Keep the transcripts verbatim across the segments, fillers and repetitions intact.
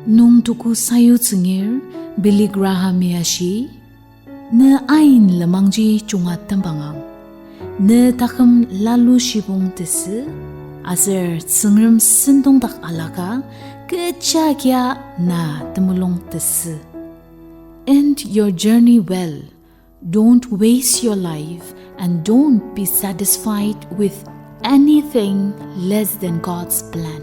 Nüngtugu sayutsüngir Billy Graham-i ashi, ne ain lenmangji junga tembangang. Ne taküm lalushibong tesü, aser Tsüngrem sentongdak alaka, kecha kia na temulung tesü. End your journey well. Don't waste your life and don't be satisfied with anything less than God's plan.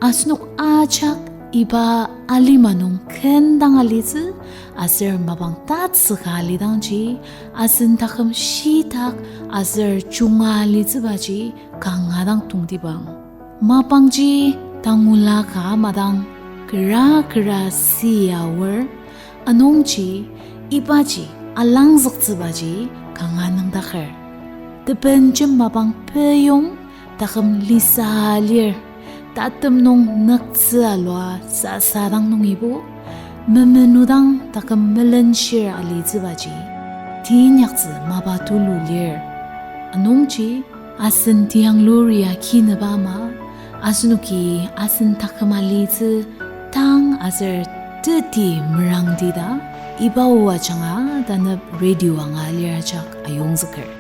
Asenok ajak iba alima nung kendang alitsü, aser mapang tatsüka alidangji, asen taküm shitak aser junga alitsübaji kanga dang tongtibang. Mapangji tangula ka madang kera kera siya aor, anungji ibaji alangzüktsübaji kanga nüngdaker. Tebenjem mapang peyong taküm lisa lir, tatem nung nüktsü alua sasa dang nungibo, memenudang taküm melenshir alitsübaji, teinyaktsü mapa tulu lir. Anungji asen tianglur ya kinüba ama, asenoki asen taküm alitsü tang aser teti merangtida, iba o ajanga tanep radio anga lir ajak ayongzüker.